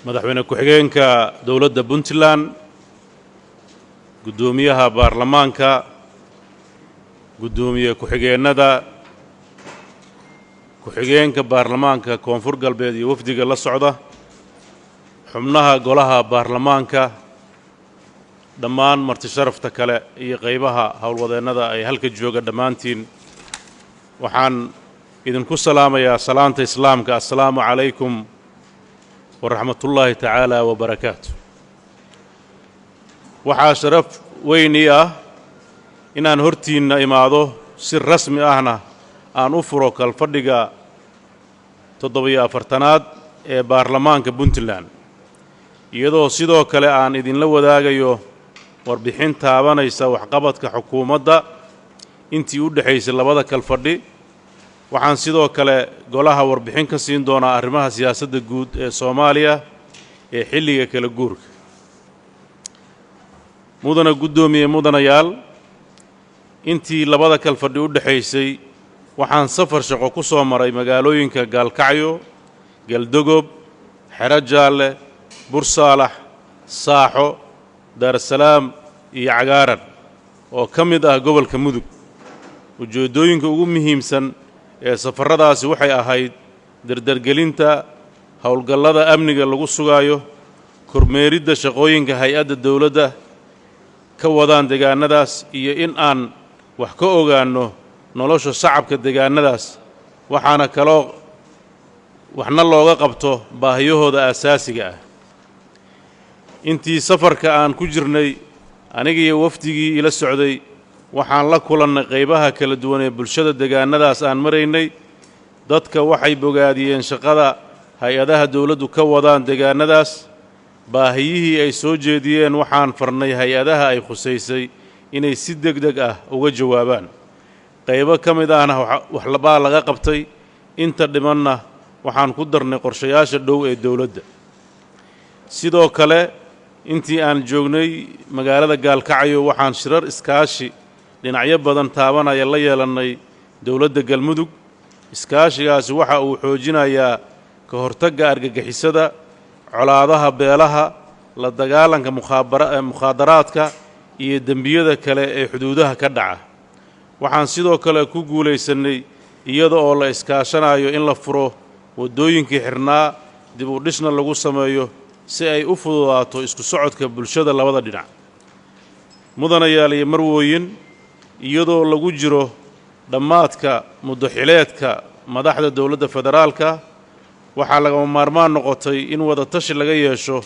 Madaxweyne ku-xigeenka dowladda Puntland, guddoomiyaha baarlamaanka, guddoomiye ku-xigeennada, ku-xigeenka baarlamaanka Koonfur Galbeed iyo wafdiga la socda, xubnaha golaha baarlamaanka, dhammaan marti sharafta kale iyo qaybaha howlwadeennada ay halka jooga, dhammaantiin waxaan idinku salaamayaa salaanta Islaamka. Assalaamu calaykum waraxmatullaahi tacaala wabarakaatu. Waxaa sharaf weyn ii ah inaan hortiinna imaado, si rasmi ahna aan u furo kalfadhiga 47aad ee baarlamaanka Puntland, iyadoo sidoo kale aan idinla wadaagayo warbixin taabanaysa waxqabadka xukuumadda intii u dhexaysay labada kalfadhi. Waxaan sidoo kale golaha warbixin ka siin doonaa arrimaha siyaasadda guud ee Soomaaliya ee xilliga kala guurka. Mudana guddoomiye, mudanayaal, intii labada kalfadhi u dhexaysay waxaan safar shaqo ku soo maray magaalooyinka Gaalkacyo, Galdogob, Xero Jaalle, Bursaalax, Saaxo, Daarasalaam iyo Cagaaran oo ka mid ah gobolka Mudug. Ujeeddooyinka ugu muhiimsan ee safarradaasi waxay ahayd dardargelinta howlgallada amniga lagu sugaayo, kormeeridda shaqooyinka hay'adda dowladda ka wadaan deegaannadaas, iyo in aan wax ka ogaanno nolosha shacabka deegaannadaas, waxaana kaloo waxna looga qabto baahiyahooda aasaasiga ah. Intii safarka aan ku jirnay, aniga iyo wafdigii ila socday waxaan la kulannay qaybaha kala duwan ee bulshada deegaannadaas aan maraynay. Dadka waxay bogaadiyeen shaqada hay'adaha dowladdu ka wadaan deegaannadaas. Baahiyihii ay soo jeediyeen waxaan farnay hay'adaha ay khusaysay inay si deg deg ah uga jawaabaan. Qaybo ka mid ahna waxbaa laga qabtay, inta dhimanna waxaan ku darnay qorshayaasha dhow ee dowladda. Sidoo kale, intii aan joognay magaalada Gaalkacyo, waxaan shirar iskaashi dhinacyo badan taabanaya la yeelannay dowladda Galmudug. Iskaashigaasi waxa uu xoojinayaa ka hortagga argagixisada, colaadaha beelaha, la dagaalanka mukhaadaraadka iyo dembiyada kale ee xuduudaha ka dhaca. Waxaan sidoo kale ku guulaysannay, iyada oo la iskaashanayo, in la furo waddooyinkii xirnaa, dib u dhisna lagu sameeyo, si ay u fududaato isku socodka bulshada labada dhinac. Mudanayaal iyo marwooyin, iyadoo lagu jiro dhammaadka muddoxileedka madaxda dowladda federaalka, waxaa lagama maarmaan noqotay in wada tashi laga yeesho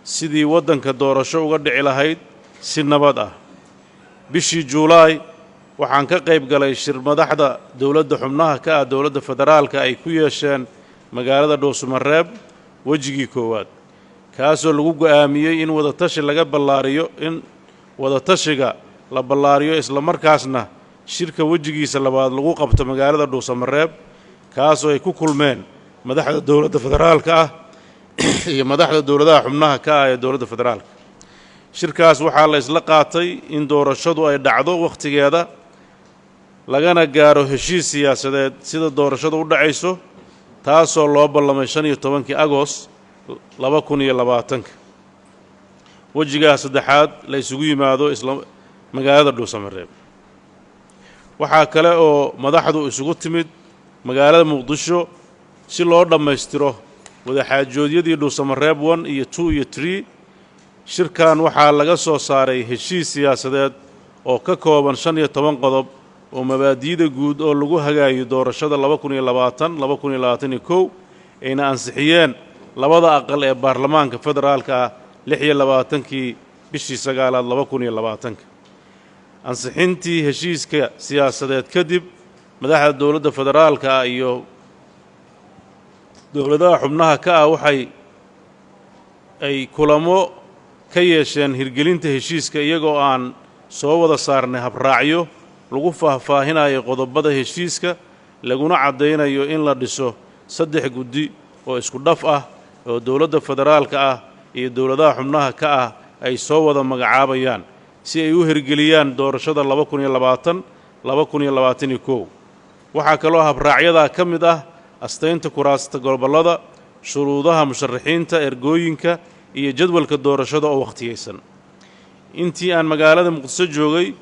sidii waddanka doorasho uga dhici lahayd si nabad ah. Bishii Juulaay waxaan ka qayb galay shir madaxda dowladda xubnaha ka ah dowladda federaalka ay ku yeesheen magaalada Dhuusumareeb, wejigii koowaad, kaasoo lagu go'aamiyey in wadatashi laga ballaariyo, in wadatashiga la ballaariyo, islamarkaasna shirka wejigiisa labaad lagu qabto magaalada Dhuusamareeb, kaasoo ay ku kulmeen madaxda dowladda federaalka ah iyo madaxda dowladaha xubnaha ka ah ee dowladda federaalka. Shirkaas waxaa la isla qaatay in doorashadu ay dhacdo wakhtigeeda, lagana gaaro heshiis siyaasadeed sida doorashadu u dhacayso. taasoo loo ballamay 15-kii Agost 2020-ka. Wejigaa saddexaad la isugu yimaado isla magaalada Dhuusamareeb. Waxaa kale oo madaxdu isugu timid magaalada Muqdisho si loo dhammaystiro wadaxaajoodyadii Dhuusamareeb 1 iyo 2 iyo 3. Shirkan waxaa laga soo saaray heshiis siyaasadeed oo ka kooban 15 qodob oo mabaadi'da guud oo lagu hagaayo doorashada 2020, 2021, ayna ansixiyeen labada aqal ee baarlamaanka federaalka ah 26-kii bishii sagaalaad 2020-ka. Ansixintii heshiiska siyaasadeed kadib, madaxda dowladda federaalka ah iyo dowladaha xubnaha ka ah waxay ay kulamo ka yeesheen hirgelinta heshiiska, iyagoo aan soo wada saarnay habraacyo lagu faahfaahinayo qodobada heshiiska, laguna caddaynayo in la dhiso saddex guddi oo isku dhaf ah oo dowladda federaalka ah iyo dowladaha xubnaha ka ah ay soo wada magacaabayaan si ay u hirgeliyaan doorashada 2020, 2021. Waxaa kaloo habraacyadaa ka mid ah astaynta kuraasta gobollada, shuruudaha musharaxiinta, ergooyinka iyo jadwalka doorashada oo wakhtiyeysan. Intii aan magaalada Muqdisho joogay,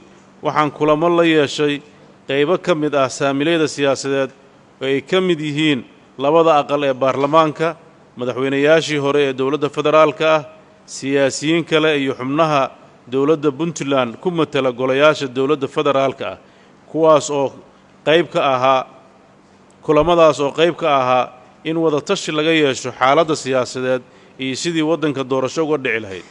waxaan kulamo la yeeshay qaybo ka mid ah saamilayda siyaasadeed oo ay ka mid yihiin labada aqal ee baarlamaanka, madaxweynayaashii hore ee dowladda federaalka ah, siyaasiyiin kale iyo xubnaha dowladda Puntland ku matala golayaasha dowladda federaalka ah, kuwaas oo qayb ka ahaa kulamadaas oo qayb ka ahaa in wada tashi laga yeesho xaaladda siyaasadeed iyo sidii waddanka doorasho uga dhici lahayd.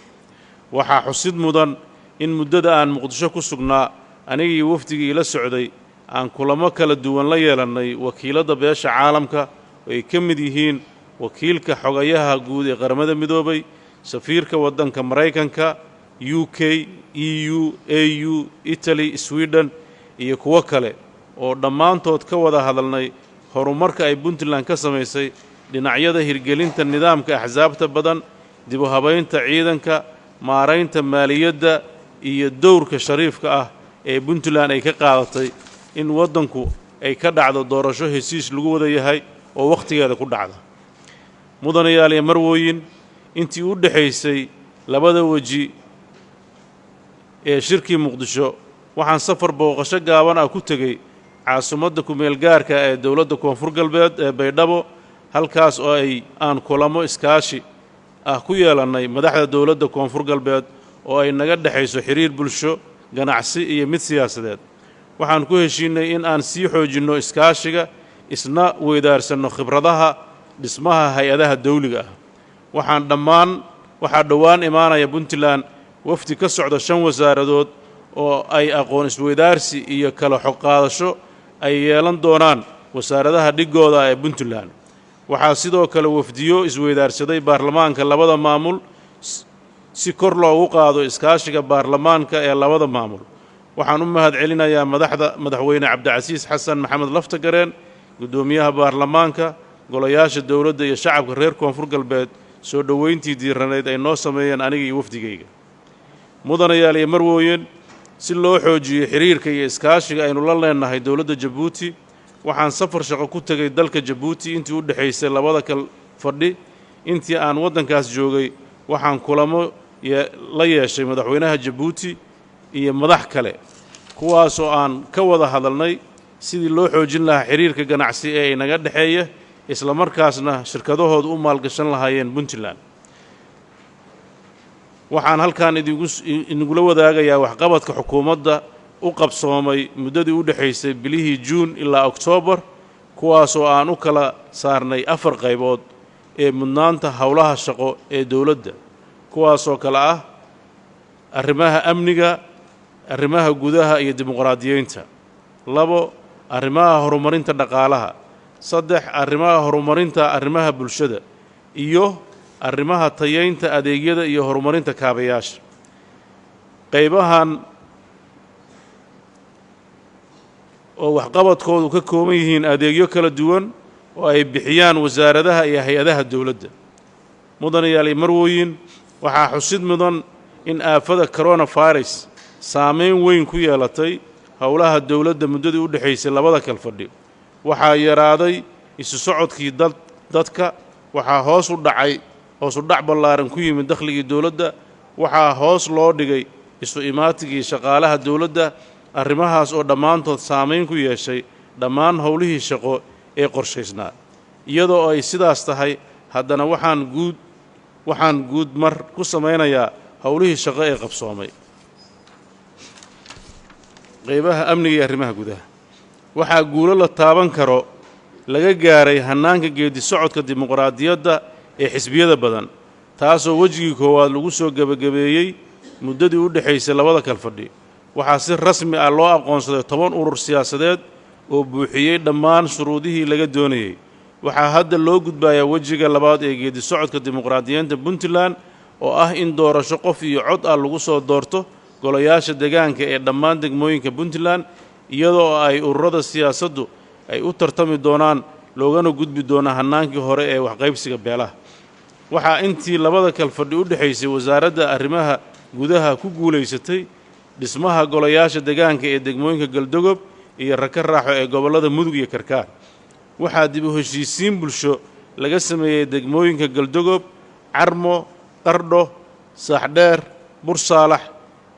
Waxaa xusid mudan in muddada aan Muqdisho ku sugnaa, anigii wafdigii ila socday aan kulamo kala duwan la yeelannay wakiiladda beesha caalamka oo ay ka mid yihiin wakiilka xogayaha guud ee Qaramada Midoobay, safiirka waddanka Maraykanka, UK, EU, AU, Italy, Sweden iyo kuwo kale, oo dhammaantood ka wada hadalnay horumarka ay Puntland ka samaysay dhinacyada hirgelinta nidaamka axsaabta badan, dib u habaynta ciidanka, maaraynta maaliyadda iyo dowrka shariifka ah ee Puntland ay ka qaadatay in waddanku ay ka dhacdo doorasho heshiis lagu wada yahay oo wakhtigeeda ku dhacda. Mudanayaal iyo marwooyin, intii u dhexaysay labada weji ee shirkii Muqdisho, waxaan safar booqasho gaaban ah ku tegey caasimadda ku-meelgaarka ee dowladda Koonfur Galbeed ee Baydhabo, halkaas oo ay aan kulamo iskaashi ah ku yeelannay madaxda dowladda Koonfur Galbeed oo ay naga dhexayso xiriir bulsho, ganacsi iyo mid siyaasadeed. Waxaan ku heshiinay in aan sii xoojinno iskaashiga, isna weydaarsanno khibradaha dhismaha hay-adaha dawliga ah. Waxaan dhammaan waxaa dhowaan imaanaya Puntland wafdi ka socda shan wasaaradood oo ay aqoon isweydaarsi iyo kala xog qaadasho ay yeelan doonaan wasaaradaha dhigooda ee Puntland. Waxaa sidoo kale wafdiyo isweydaarsaday baarlamaanka labada maamul si kor loogu qaado iskaashiga baarlamaanka ee labada maamul. Waxaan u mahad celinayaa madaxda, Madaxweyne Cabdicasiis Xasan Maxamed Laftagareen, guddoomiyaha baarlamaanka, golayaasha dowladda iyo shacabka reer Koonfur Galbeed soo dhoweyntii diiraneyd ay noo sameeyeen aniga iyo wafdigayga. Mudanayaal iyo marwooyin, si loo xoojiyo xiriirka iyo iskaashiga aynu la leenahay dowladda Jabuuti, waxaan safar shaqo ku tegay dalka Jabuuti intii u dhexaysay labada kal fadhi. Intii aan waddankaas joogay, waxaan kulamo la yeeshay madaxweynaha Jabuuti iyo madax kale, kuwaasoo aan ka wada hadalnay sidii loo xoojin lahaa xiriirka ganacsi ee inaga dhexeeya, isla markaasna shirkadahooda u maalgashan lahaayeen Puntland. Waxaan halkan idingula wadaagayaa waxqabadka xukuumadda u qabsoomay muddadii u dhexaysay bilihii Juun ilaa Oktoobar, kuwaasoo aan u kala saarnay afar qaybood ee mudnaanta howlaha shaqo ee dowladda, kuwaasoo kale ah arrimaha amniga, arrimaha gudaha iyo dimuqraadiyeynta; labo, arrimaha horumarinta dhaqaalaha; saddex, arrimaha horumarinta arrimaha bulshada; iyo arrimaha tayeynta adeegyada iyo horumarinta kaabayaasha. Qaybahan oo waxqabadkoodu ka kooban yihiin adeegyo kala duwan oo ay bixiyaan wasaaradaha iyo hay-adaha dowladda. Mudanayaal iyo marwooyin, waxaa xusid mudan in aafada coronavirus saameyn weyn ku yeelatay howlaha dowladda muddadii u dhexaysay labada kal fadhi. Waxaa yaraaday isu socodkii dad dadka. Waxaa hoos u dhacay, hoos u dhac ballaaran ku yimid dakhligii dowladda. Waxaa hoos loo dhigay isu imaatigii shaqaalaha dowladda. Arrimahaas oo dhammaantood saamayn ku yeeshay dhammaan howlihii shaqo ee qorshaysnaa. Iyadoo ay sidaas tahay, haddana waxaan guud mar ku samaynayaa howlihii shaqo ee qabsoomay. Qeybaha amniga iyo arrimaha gudaha, waxaa guulo la taaban karo laga gaaray hannaanka geedi socodka dimuqraadiyadda ee xisbiyada badan, taasoo wejigii koowaad lagu soo gebagabeeyey muddadii u dhexaysay labada kalfadhi. Waxaa si rasmi ah loo aqoonsaday 10 urur siyaasadeed oo buuxiyey dhammaan shuruudihii laga doonayey. Waxaa hadda loo gudbayaa wejiga labaad ee geedi socodka dimuqraadiyiinta Puntland, oo ah in doorasho qof iyo cod ah lagu soo doorto golayaasha degaanka ee dhammaan degmooyinka Puntland, iyadoo ay ururada siyaasaddu ay u tartami doonaan, loogana gudbi doono hannaankii hore ee waxqaybsiga beelaha. Waxaa intii labada kalfadhi u dhexaysay Wasaaradda Arrimaha Gudaha ku guulaysatay dhismaha golayaasha degaanka ee degmooyinka Galdogob iyo Raka Raaxo ee gobollada Mudug iyo Karkaar. Waxaa dib u heshiisiin bulsho laga sameeyey degmooyinka Galdogob, Carmo, Qardho, Saaxdheer, Bursaalax.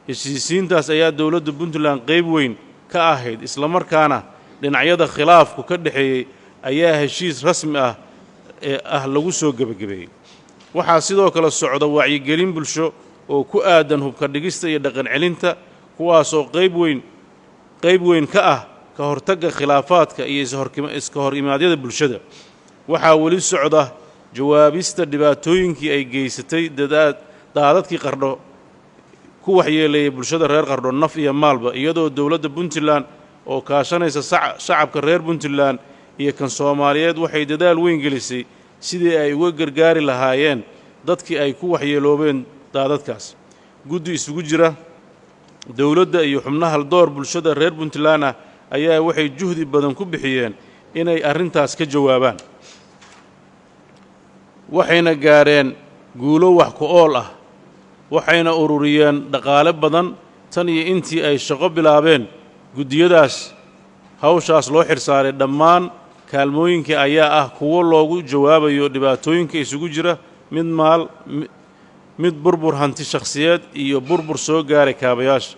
Heshiisiintaas ayaa dowladda Puntland qayb weyn ka ahayd, islamarkaana dhinacyada khilaafku ka dhexeeyey ayaa heshiis rasmi ah ee ah lagu soo gebagabeeyey. Waxaa sidoo kale socda wacyigelin bulsho oo ku aadan hubka dhigista iyo dhaqan celinta, kuwaasoo qayb weyn ka ah ka hortagga khilaafaadka iyo iska hor imaadyada bulshada. Waxaa weli socda jawaabista dhibaatooyinkii ay geysatay daadadkii Qardho ku waxyeeleeyey bulshada reer Qardho naf iyo maalba, iyadoo dowladda Puntland oo kaashanaysa shacabka reer Puntland iyo kan Soomaaliyeed waxay dadaal weyn gelisay sidii ay uga gargaari lahaayeen dadkii ay ku waxyeeloobeen daadadkaas. Guddi isugu jira dowladda iyo xubnaha door bulshada reer Puntland ah ayaa waxay juhdi badan ku bixiyeen inay arrintaas ka jawaabaan, waxayna gaareen guulo wax ku ool ah, waxayna ururiyeen dhaqaale badan. Tan iyo intii ay shaqo bilaabeen guddiyadaas hawshaas loo xirsaaray, dhammaan kaalmooyinka ayaa ah kuwo loogu jawaabayo dhibaatooyinka isugu jira mid maal, mid burbur hanti shakhsiyeed iyo burbur soo gaaray kaabayaasha.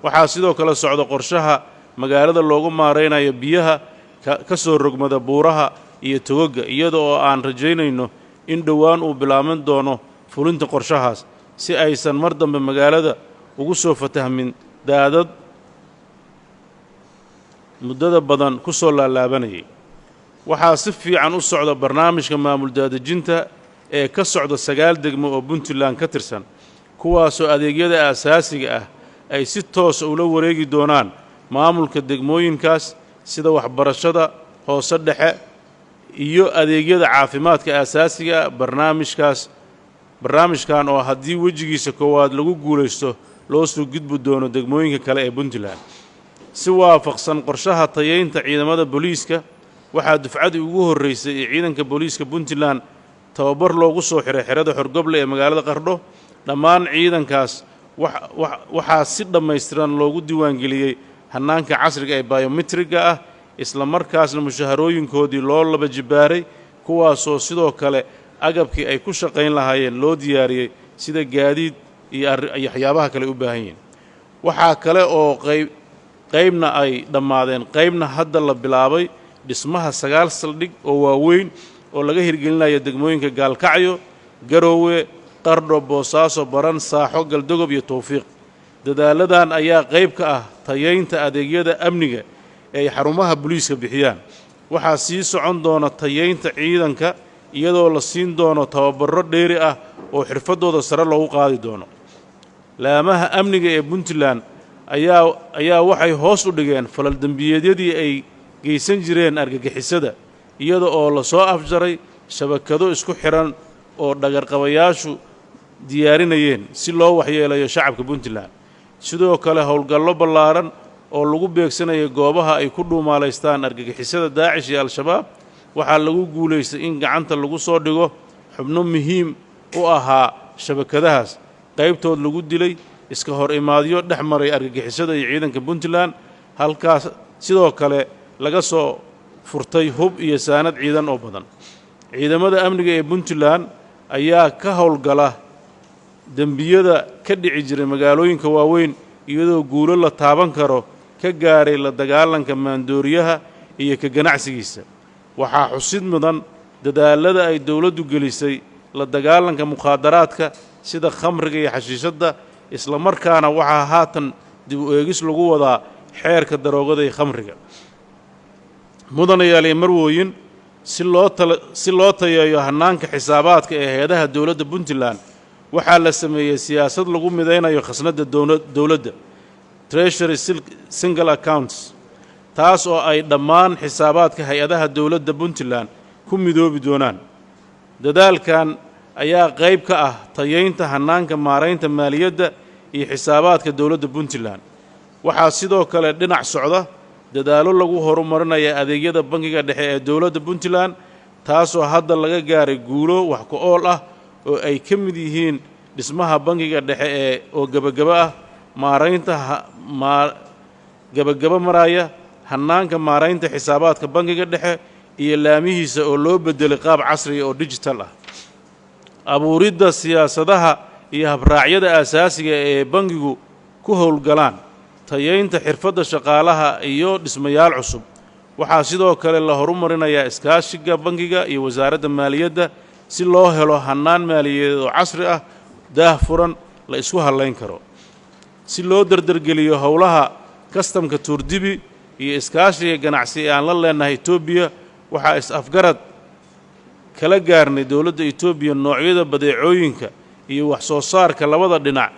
Waxaa sidoo kale socda qorshaha magaalada loogu maaraynayo biyaha ka soo rogmada buuraha iyo togoga, iyada oo aan rajaynayno in dhowaan uu bilaaban doono fulinta qorshahaas, si aysan mar dambe magaalada ugu soo fatahmin daadad muddada badan ku soo laalaabanayay. Waxaa si fiican u socda barnaamijka maamul daadejinta ee ka socda sagaal degmo oo Puntland ka tirsan, kuwaasoo adeegyada aasaasiga ah ay si toosa ula wareegi doonaan maamulka degmooyinkaas, sida waxbarashada hoose, dhexe iyo adeegyada caafimaadka aasaasiga ah. Barnaamijkan oo haddii wejigiisa koowaad lagu guulaysto loo soo gudbi doono degmooyinka kale ee Puntland. Si waafaqsan qorshaha tayeynta ciidamada booliiska, waxaa dufcadii ugu horraysay ee ciidanka booliiska Puntland tababar loogu soo xiray xerada Xorgoble ee magaalada Qardho. Dhammaan ciidankaas waxaa si dhammaystiran loogu diiwaangeliyey hannaanka casriga ee biometric-ga ah, isla markaasna mushaharooyinkoodii loo laba jibbaaray, kuwaasoo sidoo kale agabkii ay ku shaqayn lahaayeen loo diyaariyey, sida gaadiid iyo waxyaabaha kale u baahan yihiin. Waxaa kale oo qayb qaybna ay dhammaadeen, qaybna hadda la bilaabay dhismaha sagaal saldhig oo waaweyn oo laga hirgelinayo degmooyinka Gaalkacyo, Garoowe, Qardho, Boosaaso, Baran, Saaxo, Galdogob iyo Towfiiq. Dadaaladan ayaa qayb ka ah tayeynta adeegyada amniga ee ay xarumaha booliiska bixiyaan. Waxaa sii socon doona tayeynta ciidanka, iyadoo la siin doono tababarro dheeri ah oo xirfaddooda sare loogu qaadi doono. Laamaha amniga ee Puntland ayaa waxay hoos u dhigeen falal dembiyeedyadii ay geysan jireen argagixisada, iyada oo la soo afjaray shabakado isku xidhan oo dhagarqabayaashu diyaarinayeen si loo waxyeeleeyo shacabka Puntland. Sidoo kale, howlgallo ballaaran oo lagu beegsanayo goobaha ay ku dhuumaalaystaan argagixisada Daacish iyo Al-Shabaab, waxaa lagu guulaystay in gacanta lagu soo dhigo xubno muhiim u ahaa shabakadahaas, qaybtood lagu dilay iska hor imaadyo dhex maray argagixisada iyo ciidanka Puntland, halkaas sidoo kale laga soo furtay hub iyo saanad ciidan oo badan. Ciidamada amniga ee Puntland ayaa ka howlgala dembiyada ka dhici jiray magaalooyinka waaweyn, iyadoo guulo la taaban karo ka gaaray la dagaalanka maandooriyaha iyo ka ganacsigiisa. Waxaa xusid mudan dadaalada ay dowladdu gelisay la dagaalanka mukhaadaraadka sida khamriga iyo xashiishadda, islamarkaana waxaa haatan dib u eegis lagu wadaa xeerka daroogada iyo khamriga. Mudanayaal iyo marwooyin, si loo tayeeyo hannaanka xisaabaadka ee hay-adaha dowladda Puntland, waxaa la sameeyey siyaasad lagu midaynayo khasnadda dowladda, Treasury Single Accounts, taas oo ay dhammaan xisaabaadka hay-adaha dowladda Puntland ku midoobi doonaan. Dadaalkan ayaa qayb ka ah tayeynta hannaanka maaraynta maaliyadda iyo xisaabaadka dowladda Puntland. Waxaa sidoo kale dhinac socda dadaallo lagu horumarinaya adeegyada bangiga dhexe ee dowladda Puntland, taasoo hadda laga gaaray guulo wax ku ool ah oo ay ka mid yihiin dhismaha bangiga dhexe ee oo gebagabo ah, maaraynta gebagabo maraya hannaanka maaraynta xisaabaadka bangiga dhexe iyo laamihiisa oo loo beddelay qaab casriya oo digital ah, abuuridda siyaasadaha iyo habraacyada aasaasiga ee bangigu ku howlgalaan, tayeynta xirfadda shaqaalaha iyo dhismayaal cusub. Waxaa sidoo kale la horumarinayaa iskaashiga bangiga iyo Wasaaradda Maaliyadda si loo helo hannaan maaliyadeed oo casri ah, daah furan, la isku hallayn karo. Si loo dardargeliyo howlaha kastamka Tuurdibi iyo iskaashiga ganacsi ee aan la leenahay Etoobiya, waxaa is-afgarad kala gaarnay dowladda Etoobiya noocyada badeecooyinka iyo wax soo saarka labada dhinac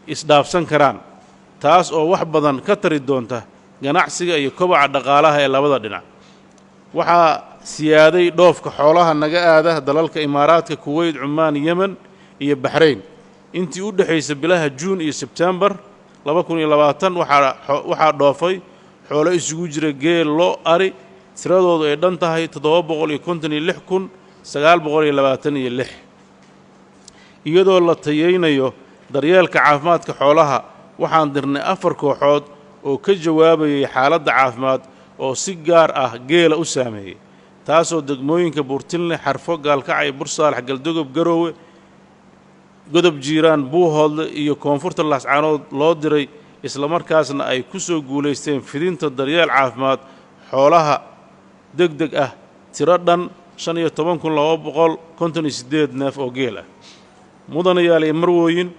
isdhaafsan karaan, taas oo wax badan ka tari doonta ganacsiga iyo kobaca dhaqaalaha ee labada dhinac. Waxaa siyaaday dhoofka xoolaha naga aada dalalka Imaaraadka, Kuweyt, Cumaan, Yemen iyo Baxrayn. Intii u dhexaysa bilaha Juun iyo Sebtembar 2020, waxaa dhoofay xoolo isugu jira geel, lo', ari, tiradoodu ay dhan tahay 756,926. Iyadoo la tayeynayo daryeelka caafimaadka xoolaha, waxaan dirnay afar kooxood oo ka jawaabayay xaaladda caafimaad oo si gaar ah geela u saameeyey, taasoo degmooyinka Buurtinle, Xarfo, Gaalkacay, Bursaalax, Galdogob, Garoowe, Godob Jiiraan, Buuhoodle iyo koonfurta Laascaanood loo diray, islamarkaasna ay ku soo guulaysteen fidinta daryeel caafimaad xoolaha deg deg ah, tiro dhan 15,258 neef oo geel ah. Mudanayaal iyo marwooyin,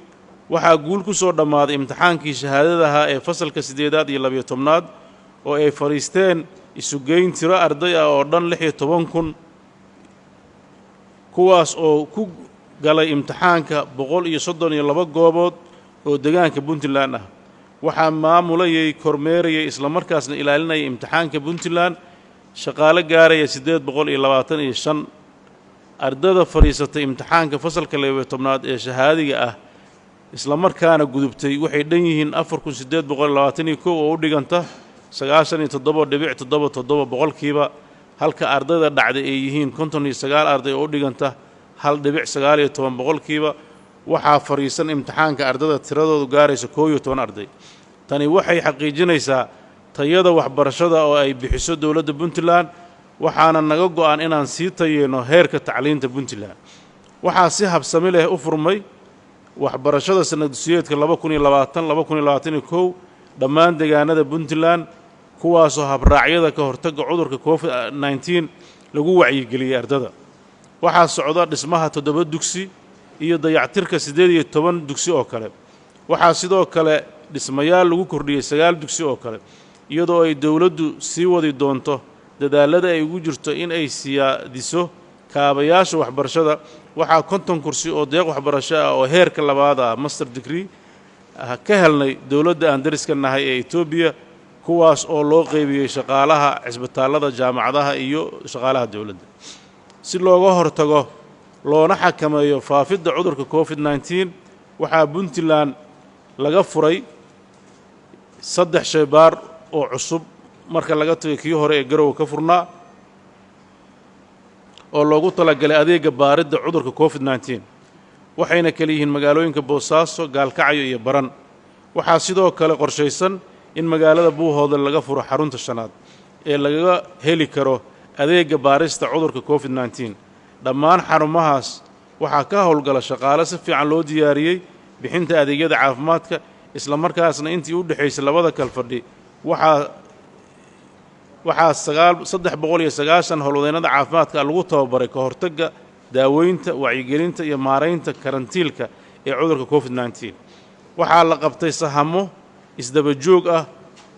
waxaa guul ku soo dhammaaday imtixaankii shahaadada ahaa ee fasalka siddeedaad iyo 12aad oo ay fadhiisteen isugeyn tiro arday ah oo dhan 16,000, kuwaas oo ku galay imtixaanka 132 goobood oo degaanka Puntland ah. Waxaa maamulayay, kormeerayay, islamarkaasna ilaalinaya imtixaanka Puntland shaqaale gaaraya 825. Ardada fadhiisatay imtixaanka fasalka 12aad ee shahaadiga ah islamarkaana gudubtay waxay dhan yihiin 4821, oo u dhiganta 97.77%, halka ardayda dhacday ay yihiin 59 arday oo u dhiganta 1.19%. Waxaa fadhiisan imtixaanka ardayda tiradoodu gaaraysa 11 arday. Tani waxay xaqiijinaysaa tayada waxbarashada oo ay bixiso dowladda Puntland, waxaana naga go'an inaan sii tayeyno heerka tacliinta Puntland. Waxaa si habsami leh u furmay waxbarashada sanad dugsiyeedka 2020 2021 dhammaan deegaanada Puntland, kuwaasoo habraacyada ka hortagga cudurka COVID-19 lagu wacyigeliyey ardada. Waxaa socda dhismaha toddoba dugsi iyo dayactirka 18 dugsi oo kale. Waxaa sidoo kale dhismayaal lagu kordhiyey sagaal dugsi oo kale, iyadoo ay dowladdu sii wadi doonto dadaalada ay ugu jirto in ay siyaadiso kaabayaasha waxbarashada. Waxaa 50 kursi oo deeq waxbarasho ah oo heerka labaad ah, master degree, ka helnay dowladda aan dariska nahay ee Etoobiya, kuwaas oo loo qeybiyey shaqaalaha cisbitaallada, jaamacadaha iyo shaqaalaha dowladda. Si looga hortago loona xakameeyo faafidda cudurka COVID-19, waxaa Puntland laga furay saddex shaybaar oo cusub, marka laga tago kii hore ee Garowe ka furnaa, oo loogu talagalay adeegga baaridda cudurka COVID-19, waxayna kala yihiin magaalooyinka Boosaaso, Gaalkacyo iyo Baran. Waxaa sidoo kale qorshaysan in magaalada Buuhoodle laga furo xarunta shanaad. ee lagaga heli karo adeegga baarista cudurka COVID-19. Dhammaan xarumahaas waxaa ka howlgala shaqaale si fiican loo diyaariyey bixinta adeegyada caafimaadka. Isla markaasna, intii u dhexaysay labada kalfadhi, waxaa 390 howlwadeennada caafimaadka lagu tababaray ka hortagga, daaweynta, wacyigelinta iyo maaraynta karantiilka ee cudurka COVID-19. Waxaa la qabtay sahamo isdaba joog ah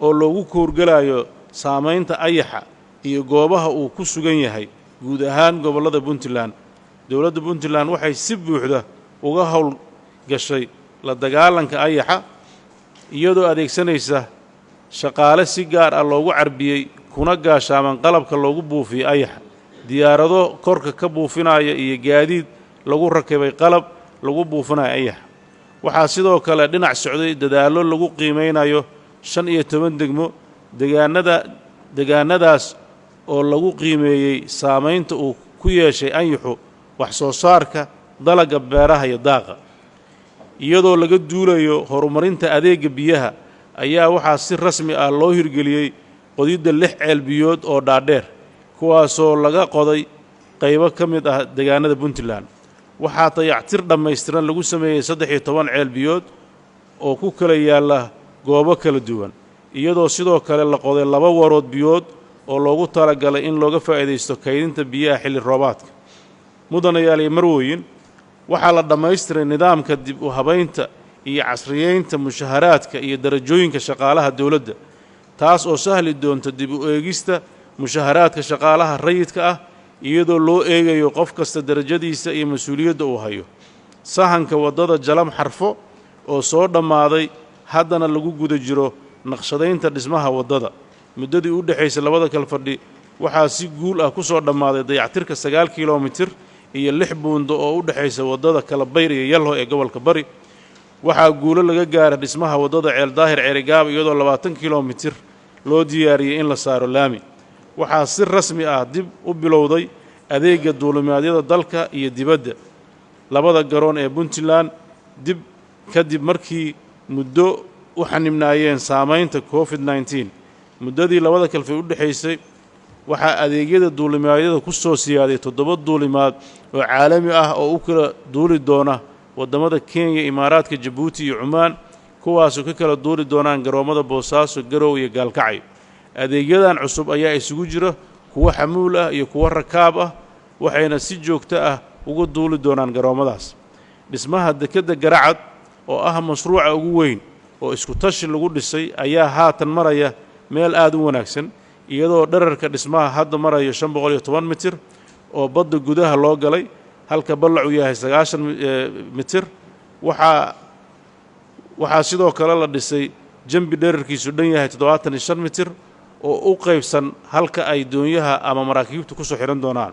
oo loogu kuurgalayo saamaynta ayaxa iyo goobaha uu ku sugan yahay guud ahaan gobollada Puntland. Dowladda Puntland waxay si buuxda uga howl gashay la dagaalanka ayaxa, iyadoo adeegsanaysa shaqaale si gaar ah loogu carbiyey kuna gaashaaman qalabka loogu buufiyey ayaxa, diyaarado korka ka buufinaya iyo gaadiid lagu rakibay qalab lagu buufinayo ayaxa. Waxaa sidoo kale dhinac socday dadaallo lagu qiimaynayo 15 degmo degaanadaas oo lagu qiimeeyey saamaynta uu ku yeeshay anyaxu wax soo saarka dalagga beeraha iyo daaqa. Iyadoo laga duulayo horumarinta adeegga biyaha, ayaa waxaa si rasmi ah loo hirgeliyey qodidda lix ceel biyood oo dhaadheer, kuwaasoo laga qoday qaybo ka mid ah deegaanada Puntland. Waxaa dayactir dhammaystiran lagu sameeyey 13 ceel biyood oo ku kala yaalla goobo kala duwan, iyadoo sidoo kale la qoday laba warood biyood oo loogu talagalay in looga faa'iidaysto kaydinta biyaha xilli roobaadka. Mudanayaal iyo marwooyin, waxaa la dhammaystiray nidaamka dib u habaynta iyo casriyeynta mushaharaadka iyo darajooyinka shaqaalaha dowladda, taas oo sahli doonta dib u eegista mushaharaadka shaqaalaha rayidka ah, iyadoo loo eegayo qof kasta darajadiisa iyo mas-uuliyadda uu hayo. Sahanka waddada Jalam Xarfo oo soo dhammaaday, haddana lagu guda jiro naqshadaynta dhismaha waddada. Muddadii u dhexaysay labada kal fadhi, waxaa si guul ah ku soo dhammaaday dayactirka 9 kilomitir iyo lix buundo oo u dhexaysa waddada Kalabayr iyo Yalho ee gobolka Bari. Waxaa guulo laga gaaray dhismaha waddada Ceeldaahir Ceerigaaba, iyadoo 20 kilomitir loo diyaariyey in la saaro laami. Waxaa si rasmi ah dib u bilowday adeegga duulimaadyada dalka iyo dibadda labada garoon ee Puntland dib kadib markii muddo u xanibnaayeen saamaynta COVID-19. Muddadii labada kalfadhi u dhexaysay, waxaa adeegyada duulimaadyada ku soo siyaaday toddoba duulimaad oo caalami ah oo u kala duuli doona waddamada Kenya, Imaaraadka, Jabuuti iyo Cumaan, kuwaasoo ka kala duuli doonaan garoommada Boosaaso, Garow iyo Gaalkacyo. Adeegyadan cusub ayaa isugu jira kuwo xamuul ah iyo kuwo rakaab ah, waxayna si joogto ah uga duuli doonaan garoommadaas. Dhismaha dekedda Garacad, oo ah mashruuca ugu weyn oo isku tashi lagu dhisay, ayaa haatan maraya meel aad u wanaagsan, iyadoo dherarka dhismaha hadda marayo 510 mitir oo badda gudaha loo galay, halka ballacu yahay 90 mitir. Waxaa sidoo kale la dhisay jambi dherarkiisu dhan yahay 75 mitir oo u qaybsan halka ay doonyaha ama maraakiibtu ku soo xidhan doonaan.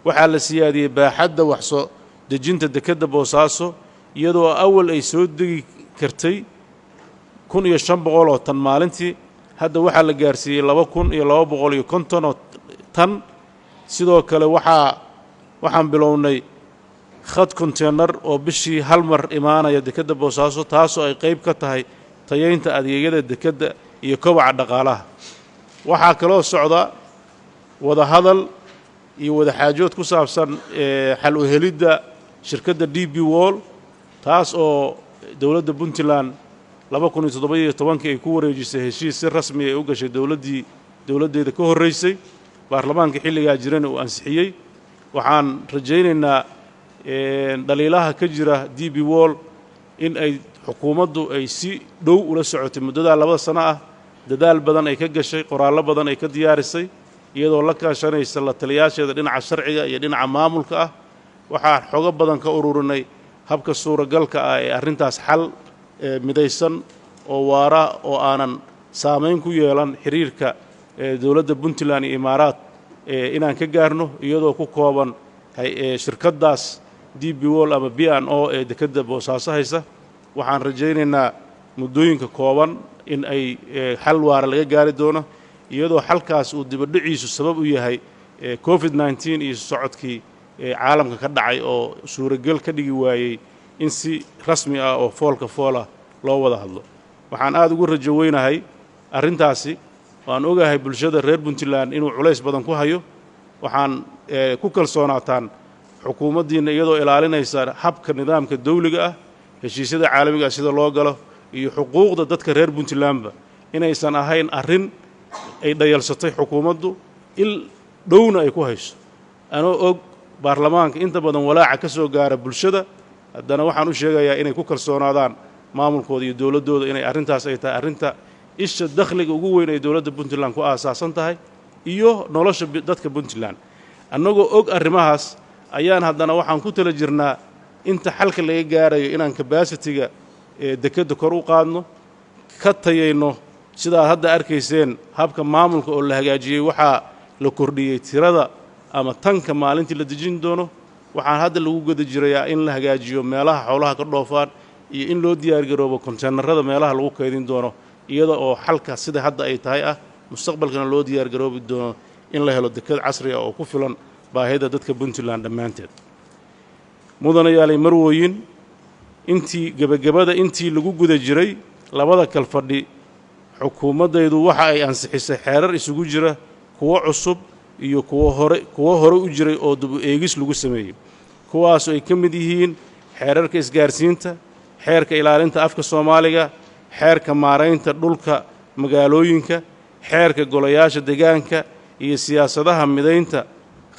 Waxaa la siyaadiyey baaxadda waxsoo dejinta dekedda Boosaaso, iyadoo awal ay soo degi kartay 1500 oo tan maalintii, hadda waxaa la gaarsiiyey 2250 oo tan. Sidoo kale, waxaan bilownay khad konteenar oo bishii hal mar imaanaya dekedda Boosaaso, taasoo ay qayb ka tahay tayeynta adeegyada dekedda iyo kobaca dhaqaalaha. Waxaa kaloo socda wadahadal iyo wadaxaajood ku saabsan xal u helidda shirkadda DP World, taas oo dowladda Puntland 2017-kii ay ku wareejisay heshiis si rasmi ay u gashay dowladdii dowladdeeda ka horraysay, baarlamaanka xilligaa jirana uu ansixiyey. Waxaan rajaynaynaa dhaliilaha ka jira DP World in ay xukuumaddu ay si dhow ula socotay muddadaa 2da sano ah, dadaal badan ay ka gashay, qoraallo badan ay ka diyaarisay, iyadoo la kaashanaysa la taliyaasheeda dhinaca sharciga iyo dhinaca maamulka ah. Waxaa xogo badan ka ururinay habka suuragalka ah ee arrintaas xal midaysan oo waara oo aanan saamayn ku yeelan xiriirka dowladda Puntland iyo Imaaraat inaan ka gaarno, iyadoo ku kooban shirkaddaas DP World ama B&O ee dekedda Boosaaso haysa. Waxaan rajaynaynaa muddooyinka kooban in ay xal waara laga gaari doono, iyadoo xalkaas uu dibadhiciisu sabab u yahay COVID-19 iyo socodkii caalamka ka dhacay oo suuragel ka dhigi waayey in si rasmi ah oo foolka foolah loo wada hadlo. Waxaan aada ugu rajo weynahay arrintaasi. Waan ogahay bulshada reer Puntland inuu culays badan ku hayo. Waxaan ku kalsoonaataan xukuumaddiinna iyadoo ilaalinaysa habka nidaamka dawliga ah, heshiisyada caalamiga ah sida loo galo iyo xuquuqda dadka reer Puntlandba, inaysan ahayn arrin ay dhayalsatay xukuumaddu, il dhowna ay ku hayso. Anoo og baarlamaanka inta badan walaaca ka soo gaara bulshada, haddana waxaan u sheegayaa inay ku kalsoonaadaan maamulkooda iyo dowladdooda, inay arrintaas ay tahay arrinta isha dakhliga ugu weyn ay dowladda Puntland ku aasaasan tahay iyo nolosha dadka Puntland. Annagoo og arrimahaas ayaan haddana waxaan ku tala jirnaa inta xalka laga gaarayo inaan capacity-ga ee dekedda kor u qaadno, ka tayayno. Sidaad hadda arkayseen, habka maamulka oo la hagaajiyey, waxaa la kordhiyey tirada ama tanka maalintii la dejin doono. Waxaan hadda lagu guda jirayaa in la hagaajiyo meelaha xoolaha ka dhoofaan iyo in loo diyaargaroobo konteenarada meelaha lagu kaydin doono, iyada oo xalka sida hadda ay tahay ah, mustaqbalkana loo diyaargaroobi doono in la helo deked casri ah oo ku filan baahida dadka Puntland dhammaanteed. Mudanayaalay, marwooyin, intii gebagabada, intii lagu guda jiray labada kalfadhi, xukuumaddaydu waxa ay ansixisay xeerar isugu jira kuwo cusub iyo kuwo hore u jiray oo dib u eegis lagu sameeyey, kuwaasoo ay ka mid yihiin xeerarka isgaarsiinta, xeerka ilaalinta afka Soomaaliga, xeerka maaraynta dhulka magaalooyinka, xeerka golayaasha deegaanka iyo siyaasadaha midaynta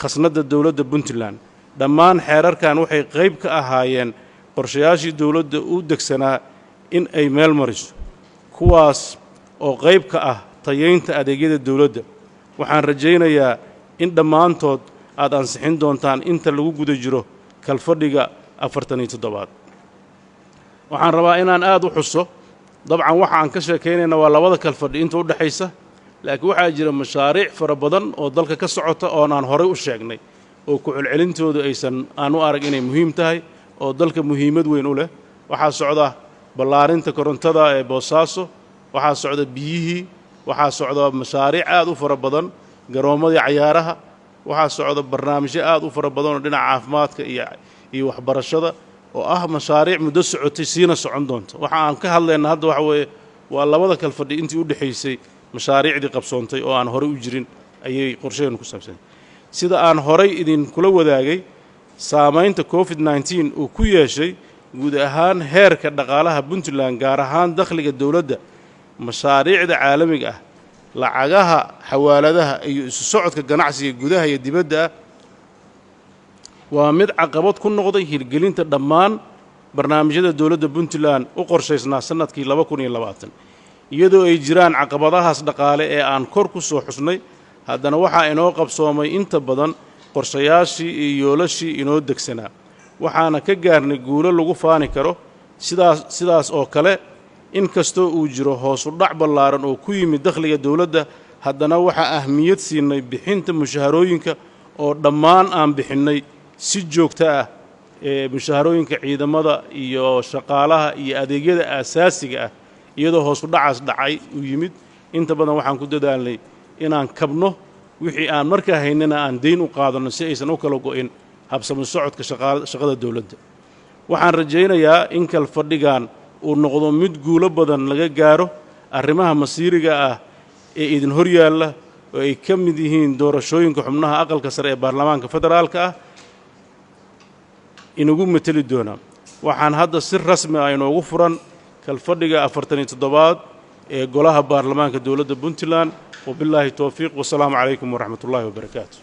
khasnadda dowladda Puntland. Dhammaan xeerarkan waxay qayb ka ahaayeen qorshayaashii dowladda u degsanaa in ay meel mariso, kuwaas oo qayb ka ah tayaynta adeegyada dowladda. Waxaan rajaynayaa in dhammaantood aad ansixin doontaan inta lagu guda jiro kalfadhiga 47aad. Waxaan rabaa inaan aad u xuso, dabcan waxa aan ka sheekaynayna waa labada kalfadhi inta u dhexaysa, laakiin waxaa jira mashaariic fara badan oo dalka ka socota oon aan horay u sheegnay oo ku celcelintoodu aysan aan u arag inay muhiim tahay, oo dalka muhiimad weyn u leh. Waxaa socda ballaarinta korontada ee Boosaaso, waxaa socda biyihii, waxaa socda mashaariic aad u fara badan, garoommadii cayaaraha, waxaa socda barnaamijyo aad u fara badan oo dhinaca caafimaadka iyo waxbarashada oo ah mashaariic muddo socotay, siina socon doonta. Waxa aan ka hadlayna hadda waxa weeye waa labada kalfadhi intii u dhexaysay mashaariicdii qabsoontay oo aan horey u jirin ayay qorshaheenu ku saabsantay. Sida aan horay idinkula wadaagay, saamaynta COVID-19 uu ku yeeshay guud ahaan heerka dhaqaalaha Puntland, gaar ahaan dakhliga dowladda, mashaariicda caalamiga ah, lacagaha xawaaladaha iyo isu socodka ganacsiga gudaha iyo dibadda ah, waa mid caqabad ku noqday hirgelinta dhammaan barnaamijyada dowladda Puntland u qorshaysnaa sannadkii 2020. Iyadoo ay jiraan caqabadahaas dhaqaale ee aan kor ku soo xusnay, haddana waxaa inoo qabsoomay inta badan qorshayaashii iyo yoolashii inoo degsanaa, waxaana ka gaarnay guulo lagu faani karo. Sidaas oo kale, in kastoo uu jiro hoosu dhac ballaaran oo ku yimid dakhliga dowladda, haddana waxaa ahmiyad siinay bixinta mushaharooyinka oo dhammaan aan bixinnay si joogto ah ee mushaharooyinka ciidamada iyo shaqaalaha iyo adeegyada aasaasiga ah. Iyadoo hoosu dhacaas dhacay uu yimid, inta badan waxaan ku dadaalnay inaan kabno wixii aan markaa haynana, aan dayn u qaadanno si aysan u kala go'in habsami socodka shaqada dowladda. Waxaan rajaynayaa in kalfadhigan uu noqdo mid guulo badan laga gaaro arrimaha masiiriga ah ee idin hor yaalla, oo ay ka mid yihiin doorashooyinka xubnaha aqalka sare ee baarlamaanka federaalka ah inagu mateli doona. Waxaan hadda si rasmi ah inoogu furan kalfadhiga 47aad ee golaha baarlamaanka dowladda Puntland. Wabillaahi towfiiq, wasalaamu calaykum waraxmat ullaahi wabarakaatu.